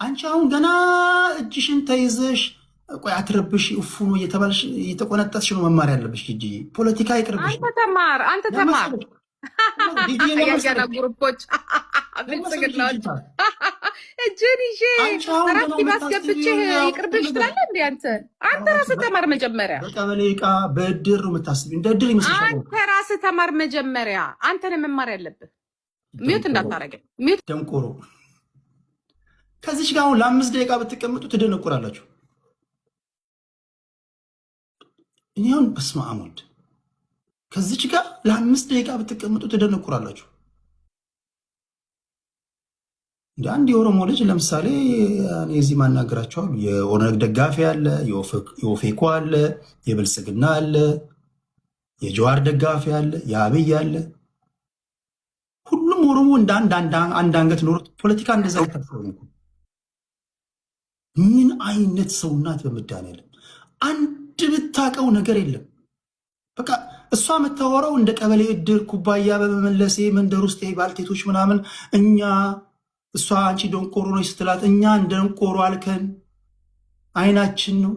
አንቺ አሁን ገና እጅሽን ተይዘሽ ቆይ አትረብሽ እፉ ነው እየተባልሽ እየተቆነጠስሽ ነው መማር ያለብሽ። ጂጂ ፖለቲካ ይቅርብሽ። አንተ ተማር፣ አንተ ተማር። ጂጂ ያገና ግሩፖች ብልጽግናዎች እጅን ይዤ አራት ኪሎ አስገብቼ ይቅርብሽ ትላለህ እንዴ? አንተ ራስህ ተማር መጀመሪያ። በቀበሌ ዕቃ በእድር ነው የምታስቢ። እንደ እድር ይመስልሻል? አንተ ራስህ ተማር መጀመሪያ። አንተ ነህ መማር ያለብህ። Mute እንዳታረገኝ። Mute። ደንቆሮ። ከዚች ጋር አሁን ለ5 ደቂቃ ብትቀመጡ ትደነቁራላችሁ። እኔ አሁን በስመ አብ ወልድ፣ ከዚች ጋር ለ5 ደቂቃ ብትቀመጡ ትደነቁራላችሁ። እንደ አንድ የኦሮሞ ልጅ ለምሳሌ እኔ እዚህ ማናገራቸው አሉ። የኦነግ ደጋፊ አለ፣ የኦፌኮ አለ፣ የብልጽግና አለ፣ የጀዋር ደጋፊ አለ፣ የአብይ አለ። ሁሉም ኦሮሞ እንደ አንድ አንገት ኖሮት ፖለቲካ እንደዛ ይታሰቡ። ምን አይነት ሰው ናት? በመድኃኒዓለም አንድ ብታውቀው ነገር የለም። በቃ እሷ የምታወራው እንደ ቀበሌ እድር ኩባያ በመመለሴ መንደር ውስጥ ባልቴቶች ምናምን እኛ እሷ አንቺ ደንቆሮ ነች ስትላት እኛ እንደ ደንቆሮ አልከን አይናችን ነው።